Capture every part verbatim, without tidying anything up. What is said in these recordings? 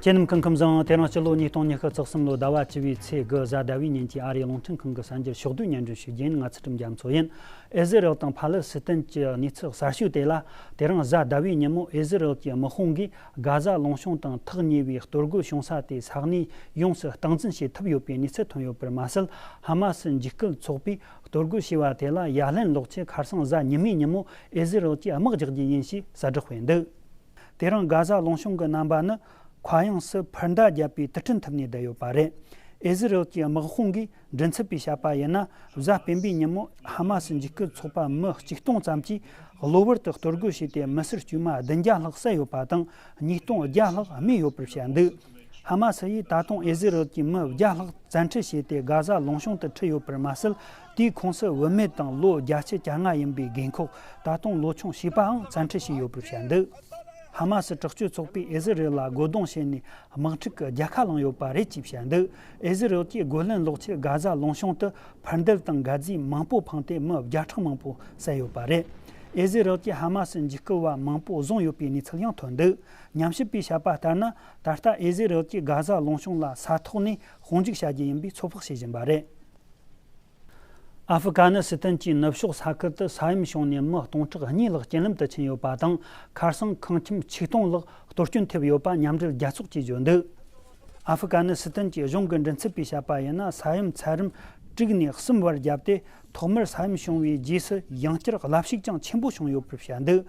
ཁྱེད་རྣམས་སྐུ་ཁམས་བཟང་། དེ་རིང་སྤྱི་ལོ་ཉིས་སྟོང་ཉི་ཤུ་རྩ་གསུམ་ལོའི་ཟླ་བ་བཅུ་བའི་ཚེས་དགུ་གཟའ་ཟླ་བའི་ཉིན་གྱི་ཨ་རིའི་རླུང་འཕྲིན་ཁང་གི་གསར་འགྱུར་ཕྱོགས་བསྡུས་སྙན་སྒྲོན་ཞུ་རྒྱུ་ཡིན། ང་ཚུལ་ཁྲིམས་རྒྱ་མཚོ་ཡིན། ཨི་ཟི་རེལ་དང་ཕ་ལེ་སི་ཐན་གྱི་གནས་ཚུལ་གསར་ཤོས་དེ་ལ། དེ་རིང་གཟའ་ཟླ་བའི་ཉིན་མོ་ཨི་ཟི་རེལ་གྱི་དམག་དཔུང་གིས་གྷ་ཟ་ལུང་གཤོང་དང་ཐག་ཉེ་བའི་གཏོར་རྒོལ་བྱུང་ས་དེ་ས་གནས་ཡོངས་སུ་སྟངས་འཛིན་བྱེད་ཐུབ་ཡོད་པའི་གནས་ཚུལ་ཐོན་ཡོད་པར་མ་ཟད། ཧ་མ་སི་འཇིགས་སྐུལ་ཚོགས་པས་གཏོར་རྒོལ་བྱས་པ་དེ་ལ་ཡ་ལན་སློག་ཆེད་ཁ་སང་གཟའ་ཉི་མའི་ཉིན་མོ་ཨི་ཟི་རེལ་གྱིས་དམག་རྒྱག་རྒྱུ་ཡིན་ཞེས་གསལ་བསྒྲགས་སྤེལ་འདུག་དེ་རིང་གྷ་ཟ་ལུང་གཤོང་གི་རྣམ་པ་ནི་མཁའ་དབྱིངས་སུ་འཕུར་མདའ་བརྒྱབ་པའི་དུས་དྲན་ཐུབ་ནས་བསྡད་ཡོད་པ་རེད། ཨི་ཟི་རེལ་གྱི་དམག་དཔུང་གིས་མགྲིན་ཚབ་པས་བཤད་པ་ཡིན་ན། གཟའ་སྤེན་པའི་ཉིན་མོ་ཧ་མ་སི་འཇིགས་སྐུལ་ཚོགས་པ་མི་ཆིག་སྟོང་ཙམ་གྱིས་གློ་བུར་དུ་གཏོར་རྒོལ་བྱས་ཏེ་མི་སེར་དཀྱུས་མ་བདུན་བརྒྱ་ལྷག་བསད་ཡོད་པ་དང་། ཉིས་སྟོང་བརྒྱ་ལྷག་རྨས་ཡོད་པར་བཤད་འདུག་ཧ་མ་སི་ཡིས་ད་དུང་ཨི་ཟི་རེལ་གྱི་མི་བརྒྱ་ལྷག་བཙན་ཁྲིད་བྱས་ཏེ་གྷ་ཟ་ལུང་གཤོང་དུ་ཁྲིད་ཡོད་པར་མ་ཟད། དེའི་ཁོངས་སུ་བུད་མེད་དང་ལོ་བརྒྱད་ཅུ་གྱ་ལྔ་ཡིན་པའི་རྒན་འཁོགས། ད་དུང་ལོ་ཆུང་བྱིས་པའང་བཙན་ཁྲིད་བྱས་ཡོད་པར་བཤད་འདུག་ཧ་མ་སི་དྲག་སྤྱོད་ཚོགས་པས་ཨི་ཟི་རེལ་ལ་རྒོལ་རྡུང་བྱས་ནས་དམག་འཁྲུག་གི་རྒྱལ་ཁ་བླངས་ཡོད་པ་རེད་ཅེས་བཤད་འདུག་ཨི་ཟི་རེལ་གྱིས་རྒོལ་ལན་སློག་ཆེད་གྷ་ཟ་ལུང་གཤོང་དུ་འཕུར་མདེལ་དང་འགག་རྫས་མང་པོ་འཕངས་ཏེ་མི་བརྒྱ་ཕྲག་མང་པོ་བསད་ཡོད་པ་རེད། ཨི་ཟི་རེལ་གྱིས་ཧ་མ་སི་འཇིགས་སྐུལ་བ་མང་པོ་བཟུང་ཡོད་པའི་གནས་ཚུལ་ཡང་ཐོན་འདུག་ཉམས་ཞིབ་པས་བཤད་པ་ལྟར་ན། ད་ལྟ་ཨི་ཟི་རེལ་གྱིས་གྷ་ཟ་ལུང་གཤོང་ལ་ས་ཐོག་ནས་དཔུང་འཇུག་བྱ་རྒྱུ་ཡིན་པའི་ཚོད་དཔག་བྱེད་བཞིན་པ་རེད། ཨ་ཧྥི་ཀ་ནི་སི་ཐན་གྱི་ནུབ་ཕྱོགས་ས་ཁུལ་དུ་ས་ཡོམ་བྱུང་ནས་མི་སྟོང་ཕྲག་གཉིས་ལྷག་རྐྱེན་ལམ་དུ་ཕྱིན་ཡོད་པ་དང་། ཁ་སང་ཁང་ཁྱིམ་ཆིག་སྟོང་ལྷག་གཏོར་སྐྱོན་ཐེབས་ཡོད་པ་མཉམ་འབྲེལ་རྒྱལ་ཚོགས་ཀྱིས་བརྗོད་འདུག་ཨ་ཧྥི་ཀ་ནི་སི་ཐན་གྱི་གཞུང་གི་མགྲིན་ཚབ་པས་བཤད་པ་ཡིན་ན། ས་ཡོམ་ཚད་རིམ་དྲུག་ནས་གསུམ་བར་བརྒྱབ་སྟེ། ཐོག་མར་ས་ཡོམ་བྱུང་བའི་རྗེས་སུ་ཡང་བསྐྱར་རླབས་ཤུགས་ཀྱང་ཆེན་པོ་བྱུང་ཡོད་པར་བཤད་འདུག་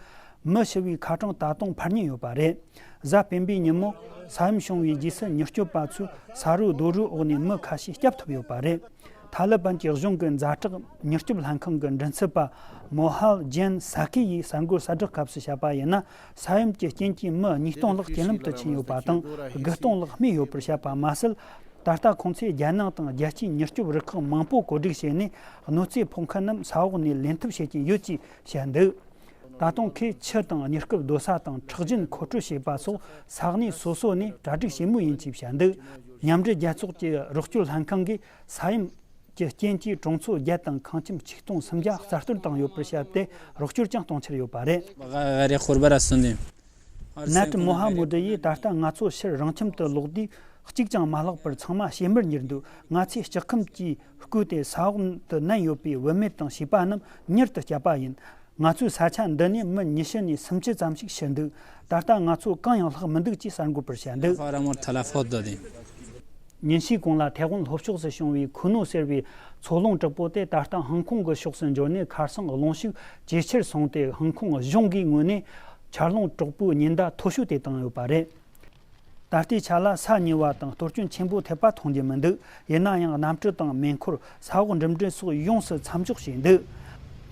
མི་ཤི་བའི་ཁ་གྲངས་ད་དུང་འཕར་ཉེན་ཡོད་པ་རེད། གཟའ་སྤེན་པའི་ཉིན་མོ་ས་ཡོམ་བྱུང་བའི་རྗེས་སུ་མྱུར་སྐྱོབ་པ་ཚོས་ས་རུད་རྡོ་རུད་འོག་ནས་མི་ཁ་ཤས་བསྐྱབ་ཐུབ་ཡོད་པ་རེད། ཐ་ལི་བན་གྱི་གཞུང་གི་ཛ་དྲག་མྱུར་སྐྱོབ་ལྷན་ཁང་གི་མགྲིན་ཚབ་པ་མོ་ཧལ་ཇན་ས་ཀི་ཡིས་གསར་འགོད་གསལ་བསྒྲགས་སྐབས་སུ་བཤད་པ་ཡིན་ན། ས་ཡོམ་གྱི་རྐྱེན་གྱིས་མི་ཉིས་སྟོང་ལྷག་རྐྱེན་ལམ་དུ་ཕྱིན་ཡོད་པ་དང་། དགུ་སྟོང་ལྷག་རྨས་ཡོད་པར་བཤད་པ་མ་ཟད། ད་ལྟ་ཁོང་ཚོས་རྒྱལ་ནང་དང་རྒྱལ་སྤྱིའི་མྱུར་སྐྱོབ་རུ་ཁག་མང་པོ་བཀོད་སྒྲིག་བྱས་ནས། གནོད་འཚེ་ཕོག་མཁན་རྣམས་ས་འོག་ནས་ལེན་ཐབས་བྱེད་ཀྱིན་ཡོད་ཅེས་བཤད་འདུག་ད་དུང་ཁོས་ཆུ་དང་། གནས་སྐབས་སྡོད་ས་དང་། ཁྲག་རྒྱུན་མཁོ་སྤྲོད་བྱེད་པ་སོགས་ས་གནས་སོ་སོ་ནས་གྲ་སྒྲིག་བྱེད་མུས་ཡིན་ཅེས་བཤད་འདུག་མཉམ་འབྲེལ་རྒྱལ་ཚོགས་ཀྱི་རོགས་སྐྱོར་ལྷན་ཁང་གིས་ས་ཡོམ་གྱི་རྐྱེན་གྱིས་གྲོང་ཚོ་བརྒྱད་དང་ཁང་ཁྱིམ་ཆིག་སྟོང་སུམ་བརྒྱ་རྩ་གཏོར་བཏང་ཡོད་པར་བཤད་དེ། རོགས་སྐྱོར་ཀྱང་གཏོང་འཆར་ཡོད་པ་རེད། ནད་མོ་ཧ་མོ་དི་ཡིས་ད་ལྟ་ང་ཚོ་ཕྱིར་རང་ཁྱིམ་དུ་ལོག་དུས། གཅིག་ཀྱང་མ་ལྷག་པར་ཚང་མ་ཞེ་མེར་གྱུར་འདུག་ང་ཚོས་ལྕགས་ཁམས་ཀྱིས་བསྐོས་ཏེ་ས་འོག་ཏུ་མནན་ཡོད་པའི་བུད་མེད་དང་བྱིས་པ་རྣམས་མྱུར་དུ་བསྐྱབས་པ་ཡིན། ང་ཚོའི་ས་ཆ་འདི་ནས་མི་ཉི་ཤུ་ནས་སུམ་ཅུ་ཙམ་ཞིག་ཤི་འདུག་ད་ལྟ་ང་ཚོ་གང་ཡང་ལྷག་མི་འདུག་ཅེས་གསར་འགོད་པར་བཤད་འདུག་ཉིན་ཤས་གོང་ལ་ཐའེ་ཝན་ལྷོ་ཕྱོགས་སུ་བྱུང་བའི་ཁུ་ནུ་ཟེར་བའི་མཚོ་རླུང་དྲག་པོ་དེ་ད་ལྟ་ཧང་ཀོང་གི་ཕྱོགས་སུ་འབྱོར་ནས། ཁ་སང་རླུང་ཤུགས་ཇེ་ཆེར་སོང་སྟེ། ཧང་ཀོང་གཞུང་གི་ངོས་ནས་ཆར་རླུང་དྲག་པོའི་ཉེན་བརྡ་མཐོ་ཤོས་དེ་བཏང་ཡོད་པ་རེད། ད་ལྟའི་ཆ་ལ་ས་ཉིལ་བ་དང་གཏོར་སྐྱོན་ཆེན་པོ་ཐེབས་པ་མཐོང་རྒྱུ་མི་འདུག་ཡིན་ན་ཡང་། གནམ་གྲུ་དང་མེ་འཁོར། ས་འོག་འགྲིམ་འགྲུལ་སོགས་ཡོངས་སུ་མཚམས་འཇོག་བྱས་འདུག་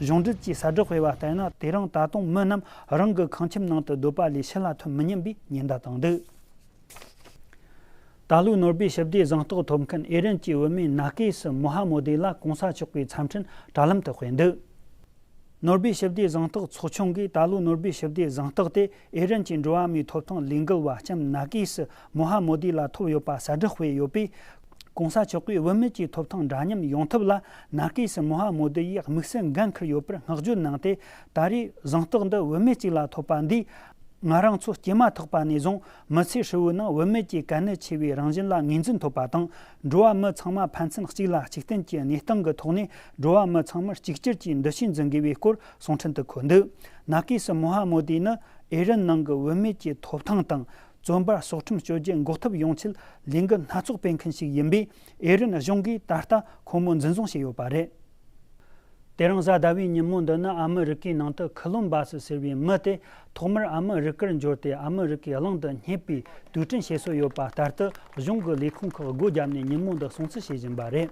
གཞུང་འབྲེལ་གྱིས་གསལ་བསྒྲགས་སྤེལ་བ་ལྟར་ན། དེ་རིང་ད་དུང་མི་རྣམས་རང་གི་ཁང་ཁྱིམ་ནང་དུ་སྡོད་པ་ལས་ཕྱི་ལ་ཐོན་མི་ཉན་པའི་ཉེན་བརྡ་བཏང་འདུག་ད་ལོའི་ནོ་སྦེལ་ཞི་བདེའི་གཟེངས་རྟགས་ཐོབ་མཁན་ཨི་རན་གྱི་བུད་མེད་ནར་ཀེ་སི་མོ་ཧ་མོ་དི་ལ་གོང་ས་མཆོག་གི་འཚམས་འཕྲིན་དྲ་ལམ་དུ་སྤེལ་འདུག་ནོ་སྦེལ་ཞི་བདེའི་གཟེངས་རྟགས་ཚོགས་ཆུང་གིས་ད་ལོའི་ནོ་སྦེལ་ཞི་བདེའི་གཟེངས་རྟགས་དེ་ཨི་རན་གྱི་འགྲོ་བ་མིའི་ཐོབ་ཐང་ལས་འགུལ་བ་ལྕམ་ནར་ཀེ་སི་མོ་ཧ་མོ་དི་ལ་ཐོབ་ཡོད་པ་གསལ་བསྒྲགས་སྤེལ་ཡོད་པས། གོང་ས་མཆོག་གིས་བུད་མེད་ཀྱི་ཐོབ་ཐང་འདྲ་མཉམ་ཡོང་ཐབས་ལ་ནར་ཀེ་སི་མོ་ཧ་མོ་དི་ཡིས་དམིགས་བསལ་འགན་འཁུར་ཡོད་པར་བསྔགས་བརྗོད་གནང་སྟེ། ད་རེས་གཟེངས་རྟགས་འདི་བུད་མེད་ཅིག་ལ་ཐོབ་པ་འདིས། ང་རང་ཚོ་སྐྱེས་མ་ཐག་པ་ནས་བཟུང་མི་ཚེ་ཧྲིལ་བོའི་ནང་བུད་མེད་ཀྱི་གལ་གནད་ཆེ་བའི་རང་བཞིན་ལ་ངོས་འཛིན་ཐོབ་པ་དང་། འགྲོ་བ་མི་ཚང་མ་ཕན་ཚུན་གཅིག་ལ་གཅིག་བརྟེན་གྱི་གནས་སྟངས་ཀྱི་ཐོག་ནས། འགྲོ་བ་མི་ཚང་མར་གཅིག་གྱུར་གྱི་འདུ་ཤེས་འཛིན་དགོས་པའི་སྐོར་གསུང་འཕྲིན་དུ་འཁོད་འདུག་ནར་ཀེ་སི་མོ་ཧ་མོ་དི་ནི་ཨི་རན་ནང་གི་བུད་མེད་ཀྱི་ཐོབ་ཐང་དང་། བཙོན་པར་སྲོག་ཁྲིམས་གཅོད་རྒྱུ་འགོག་ཐབས་ཡོང་ཆེད་ལས་འགུལ་སྣ་ཚོགས་སྤེལ་མཁན་ཞིག་ཡིན་པས། ཨི་རན་གཞུང་གིས་ད་ལྟ་ཁོང་མོ་འཛིན་བཟུང་བྱས་ཡོད་པ་རེད། དེ་རིང་གཟའ་ཟླ་བའི་ཉིན་མོ་འདི་ནི་ཨ་མི་རི་ཀའི་ནང་དུ་ཁུ་ལུམ་བྷ་སི་ཟེར་བའི་མི་དེ་ཐོག་མར་ཨ་མི་རི་ཀར་འབྱོར་ཏེ། ཨ་མི་རི་ཀའི་གླིང་དུ་སྙེག་པའི་དུས་དྲན་བྱེད་སྲོལ་ཡོད་པ་ལྟར་དུ། གཞུང་གི་ལས་ཁུངས་ཁག་སྒོ་བརྒྱབ་ནས་ཉིན་མོ་འདི་སྲུང་བརྩི་བྱེད་བཞིན་པ་རེད།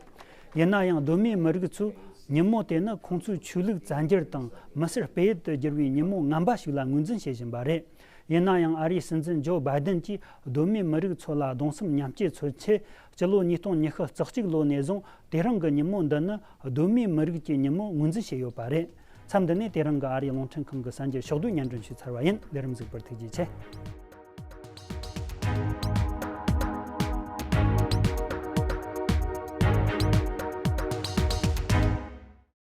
ཡིན་ན་ཡང་། གདོད་མའི་མི་རིགས་ཚོས་ཉིན་མོ་དེ་ནི་ཁོང་ཚོའི་ཆོས་ལུགས་བཙན་འགྱུར་དང་མི་སེར་སྤེལ་ཡུལ་དུ་གྱུར་བའི་ཉིན་མོ་ངན་པ་ཞིག་ལ་ངོས་འཛིན་བྱེད་བཞིན་པ་རེད། ཡིན་ན་ཡང་། ཨ་རིའི་སྲིད་འཛིན་ཇོ་བྷའི་ཏིན་གྱིས་གདོད་མའི་མི་རིགས་ཚོ་ལ་གདུང་སེམས་མཉམ་སྐྱེད་མཚོན་ཆེད། སྤྱི་ལོ་ཉིས་སྟོང་ཉི་ཤུ་རྩ་གཅིག་ལོ་ནས་བཟུང་དེ་རིང་གི་ཉིན་མོ་འདི་ནི་གདོད་མའི་མི་རིགས་ཀྱི་ཉིན་མོ་ངོས་འཛིན་བྱས་ཡོད་པ་རེད། མཚམས་འདི་ནས་དེ་རིང་གི་ཨ་རིའི་རླུང་འཕྲིན་ཁང་གི་གསར་འགྱུར་ཕྱོགས་བསྡུས་སྙན་སྒྲོན་ཞུས་ཚར་བ་ཡིན། ལས་རིམ་གཟིགས་པར་ཐུགས་རྗེ་ཆེ།